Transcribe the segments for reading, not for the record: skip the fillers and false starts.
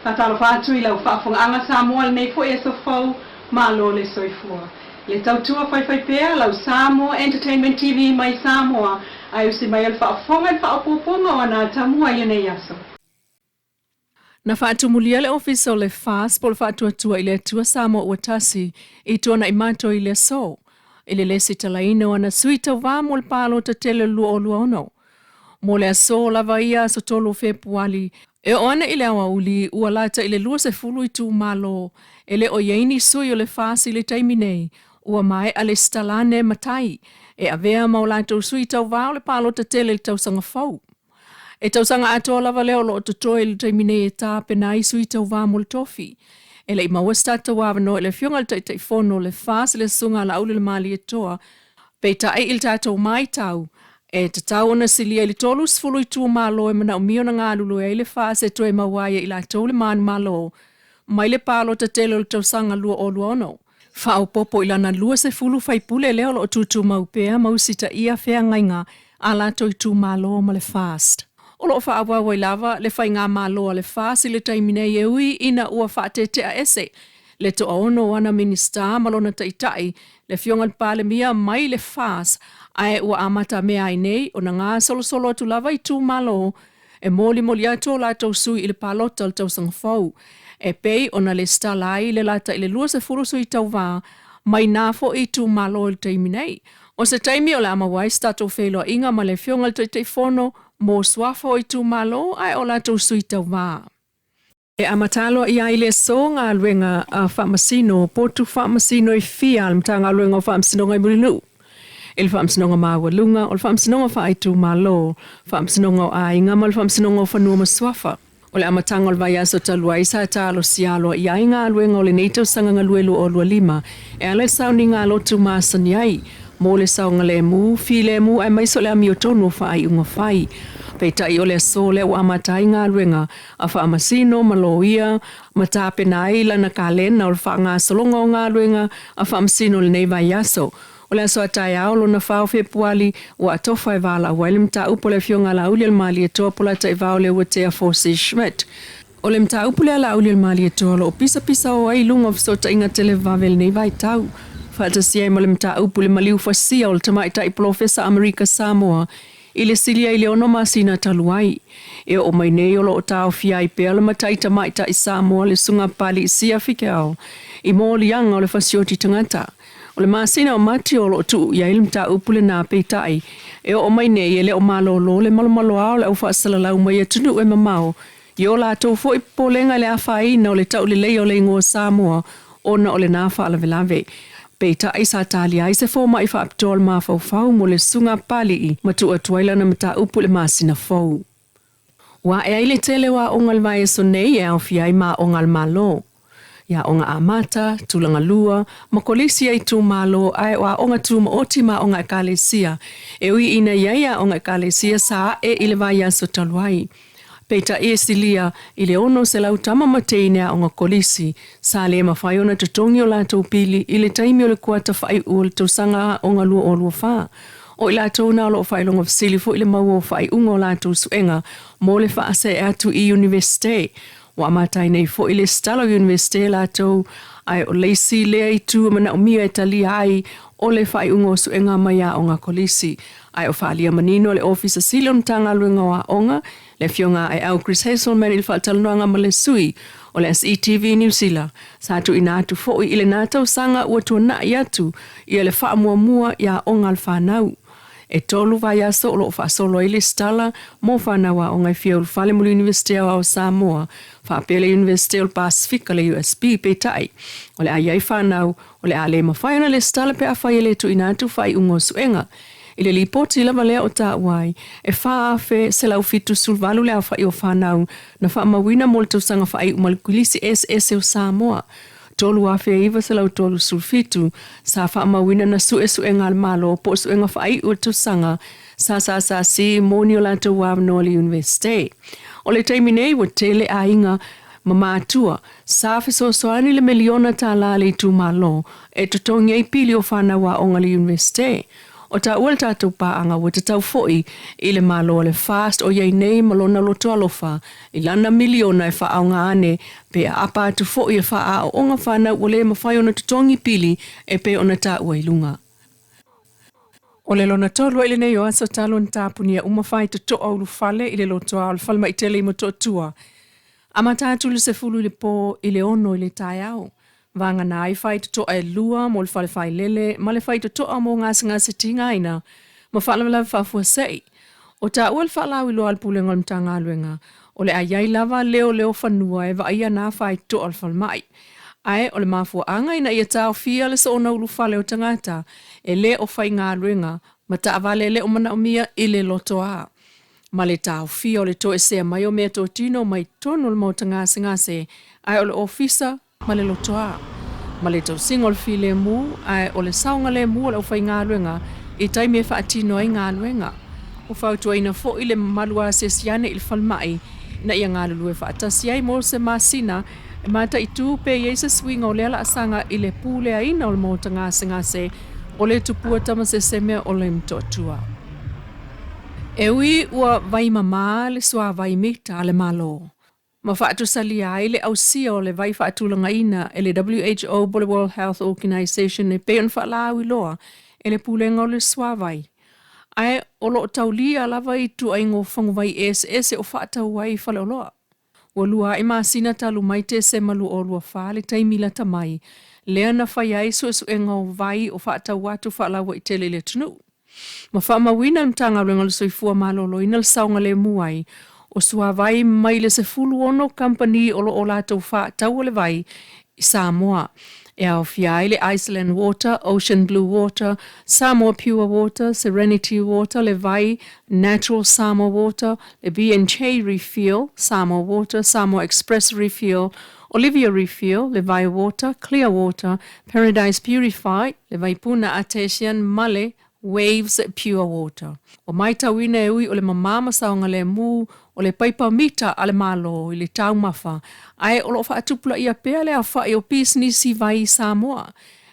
Faatalofa atu i lau faafofogaaga Samoa i lenei foi aso fou, malo le soifua. Le tautua faifaipea lau Samoa Entertainment TV mai Samoa ae usi mai o le faafofoga i le faaopoopoga o ana atamua i lenei aso. Na faatumulia le Ofisa o le FAST po o le Faatuatua i le Atua Samoa Ua Tasi i tuanai mato i le aso, i le lesitalaina o ana sui tauva mo le palota tele o le 2026. Mo le aso lava ia aso 3 o Fepuali, e oo ane i le aoauli ua lata i le 20 itumalo e le o i ai ni sui o le FAST i le taimi nei, ua maea lesitala ane matai e avea ma o latou sui tauva o le palota tele i le tausaga fou. E tausaga atoa lava lea o lo o totoe i le taimi nei e tapena ai sui tauva mo le tofi. E le i maua se tatou avanoa i le Afioga i le Taitaifono o le FAST le Susuga a Laauli le Malietoa, peitai i le tatou matau, e tatau ona silia i le 30 itumalo e manaomia ona galulue ai le FAST e toe maua ai e i latou le manumalo mai le palota tele o le tausaga 2026. Faaopoopo i lana 20 faipule lea o lo o tutumau pea ma usitaia feagaiga a latou itumalo ma le FAST. O lo o faaauau ai lava le faigamalo a le FAST i le taimi nei e ui ina ua faatetea ese le toaono o ana Minisita ma lona taitai, le Afioga i le Palemia mai le FAST, ae ua amatamea ai nei ona gasolosolo atu lava itumalo e molimoli atu o latou sui i le palota o le tausaga fou, e pei ona lesitala ai le lata i le 20 sui tauva mai na foi itumalo i le taimi nei. O se taimi o le a maua ai se tatou feiloaiga ma le Afioga i le Taitaifono mo suafa o itumalo ae o latou sui tauva. E amata aloaia ai le aso galuega a Faamasino potu faamasino e fia a le Matagaluega o Faamasinoga i Mulinuu i le Faamasinoga Maualuga, o le Faamasinoga Faaitumalo, Faamasinoga o Aiga ma le Faamasinoga o Fanua ma Suafa. O le amataga o le vaiaso talu ai sa talosia aloaia ai galuega o lenei tausaga galue 2025 e ala i le sauniga a lotu masani ai mo le saogalemu, filemu aemaise o le amiotonu o faaiuga fai. Peitai o le aso lea ua amata ai galuega a Faamasino ma Loia ma tapena ai lana kalena o le faagasologa o galuega a Faamasino i lenei vaiaso. O le aso a taeao lona 4 o Fepuali ua atofa e valaau ai le mataupu a le Afioga a Laaulialemalietoa Polataivao Leuatea Forsyth Schmidt. O le mataupu lea a Laaulialemalietoa o lo o pisapisao ai i luga o fesootaiga televave i lenei vaitau, faatasi ai ma le mataupu i le maliu fasia o le tamaitai polofesa Amerika Samoa i le silia i le ono masina talu ai. E oo mai nei o lo o taofia ai pea le matai tamaitai Samoa le Susuga Papalii Sia Fikeao i moliaga o le fasioti tagata. O le masina o Mati o lo o tuu i ai le mataupu lena peitai e oo mai nei e le o malolo le malomaloa o le aufaasalalau mai atunuu e mamao i o latou foi popolega i le afaina o le tauleleia o le igoa Samoa ona o lena faalavelave. Peitai sa talia ai se fomai faapitoa o le mafaufau mo le Susuga a Papalii ma tuu atu ai lana mataupu i le masina fou. Ua ae ai le tele o aoga i le vaiaso nei e aofia ai ma aoga a le Malo, i aoga amata, tulaga lua, ma kolisi a itumalo ae o aoga tumaoti ma aoga ekalesia e ui ina i ai aoga ekalesia sa ae i le vaiaso talu ai. Peitai e silia i le 600 tama ma teine aoga kolisi sa le mafai ona totogi o latou pili i le taimi o le kuata faaiu o le tausaga aoga 2024. O i latou na o lo o faailoga fesili foi le maua o faaiuga o latou suega mo le faasee atu i Iunivesite. Ua amata ai nei foi le lesitala o Iunivesite latou, ae o le isi lea itu e manaomia e talia ai o le faaiuga o suega mai aoga kolisi. Ae o faaalia manino e le Ofisa Sili o le Matagaluega o Aoga, le Afioga a Aeau Chris Hazelman i le faatalanoaga ma le sui o le SETV Niu Sila, sa tuuina atu foi i lena tausaga ua tuanai atu ia le faamuamua i aoga a le fanau. E tolu vaiaso o lo o faasolo ai lesitala mo fanau aoga e fia ulufale mo le Iunivesite Aoao o Samoa faapea le Iunivesite o le Pasefika le USP. Peitai, o le a i ai fanau o le a le mafai ona lesitala pe afai e le tuuina atu faaiuga o suega. I le lipoti lava lea o taua ai, e 4,178 le aofai o fanau na faamauina mo le tausaga faaiu ma le Kolisi Eseese o Samoa. 3,937 sa faamauina na suesuega a le Malo po o suega faaiu o le tausaga sa SSC mo ni o latou avanoa i le Iunivesite. O le taimi nei ua tele aiga ma matua sa fesoasoani le meliona tala a le itumalo e totogi ai pili o fanau aoga i le Iunivesite. O taua le tatou paaga ua tatau foi i le Malo o le FAST o i ai nei ma lona loto alofa i lana miliona e faaaoga ane pe aapa atu foi e faaaooga fanau ua le mafai ona totogi pili e pei ona taua i luga. O le lona tolu ai lenei o aso talu ona tapunia uma faitotoa ulufale i le lotoa o le falemai tele i Motootua. Amata atu i le 10 i le po i le 6 i le taeao. Vagana ai faitotoa e 2 mo le fale failele ma le faitotoa mo gasegase tigaina ma faalavelave faafuasei. O taua le faalauiloa a le Pulega o le Matagaluega, o le a i ai lava leoleo fanua e vaaia nā faitotoa o le falemai. Ae o le mafuaaga ina ia taofia le soona ulufale o tagata e lē o faigaluega ma taavale e le o manaomia i le lotoa, ma le taofia o le toesea mai o meatotino mai totonu o le maota gasegase ae o le ofisa ma le lotoa, ma le tausiga o le filemu ae o le saogalemu o le aufaigaluega i taimi e faatino ai galuega. Ua fautuaina foi le mamalu asiasi ane i le falemai ina ia galulue faatasi ai mo se masina e mataitu pe i ai se suiga o lea laasaga i le puleaina o le maota gasegase o le Tupua Tamasese o le Motootua. E ui ua vaimamā le suāvai mita a le Malo, ma faatusalia ai le ausia o le vai faatulagaina e le WHO po o le World Health Organization e pei ona faalauiloa e le Pulega o le Suāvai, ae o lo o taulia lava i ituaiga faguvai eseese o faatau ai i faleoloa. Ua 2 aʻe masina talu mai Tesema 2024 le taimi lata mai lea na fai ai suesuega o vai o faatau atu faalauaitele i le atunuu. Ma faamauina e le Matagaluega o le Soifua Maloloina le saogalemu ai o suāvai mai le 16 kamupani o lo o latou faataua le vai i Samoa, e aofia ai le Iceland Water, Ocean Blue Water, Samoa Pure Water, Serenity Water, le Vai Natural Samoa Water, le B&J Refill, Samoa Water, Samoa Express Refill, Olivia Refill, le Vai Water, Clear Water, Paradise Purified, le Vaipuna Artesian ma le Waves Pure Water. Ua matauina e ui o le mamā ma saogalemu o le paipa mita a le Malo i le taumafa, ae o lo o faatupulaia pea le aofaʻi o pisinisi vai i Samoa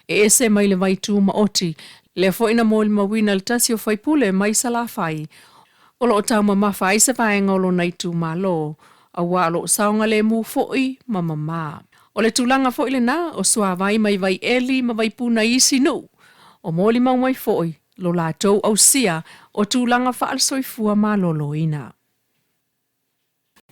e ese mai le vai tumaoti. Lea foi na molimauina le tasi o faipule mai Salafai o lo o taumamafa ai se vaega o lona itumalo, auā o lo o saogalemu foi ma mamā. O le tulaga foi lenā o suāvai mai Vaieli ma Vaipuna i isi nuu, o molimau mai foi lo latou ausia o tulaga faale-soifua maloloina.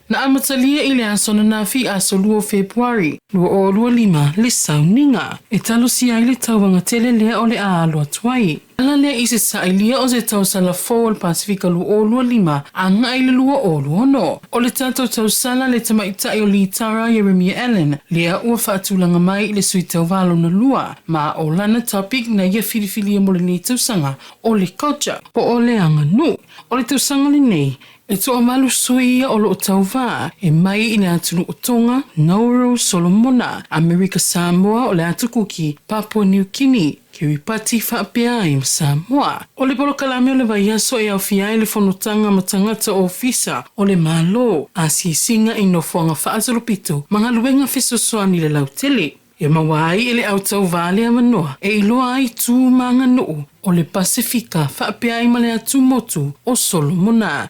Na amatalia i le aso ananafi aso 2 o Fepuari 2025 le sauniga e talosia ai le tauaga tele lea o le a alo atu ai. Ala lea i se sailia o se tausala fou o le Pasefika 2025 agai i le 2026. O le tatou tausala le tamaitai o Litara Ieremia Allan lea ua faatulaga mai i le Sui Tauva lona lua ma o lana topic na ia filifilia mo lenei tausaga o le culture po o le aganuu. O le tausaga lenei, e toavalu sui ia o lo o tauvā e mai i le atunuu o Tonga, Nauru, Solomona, Amerika Samoa, o le Atu Kuki, Papua Niu Kini, Kiripati faapea ai ma Samoa. O le polokalame o le vaiaso e aofia ai le fonotaga ma tagata ofisa o le Malo, asiasiga i nofoaga faasolopito ma galuega fesoasoani i le lautele. E maua ai e le au tauvā le avanoa e iloa ai tu ma aganuu o le Pasefika faapea ai ma le atumotu o Solomona.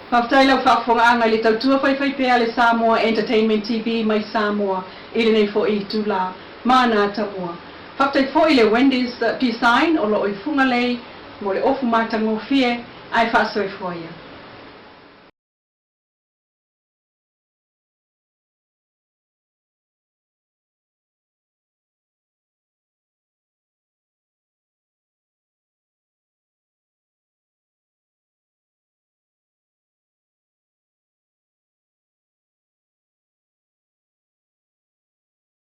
Faafetai lau faafofogaaga i le tautua faifaipea a le Samoa Entertainment TV mai Samoa i lenei foi itulā ma ana atamua. Faafetai foi i le Wendy's Design o lo o i Fugalei mo le ofu matagofie ae faasoifua ia.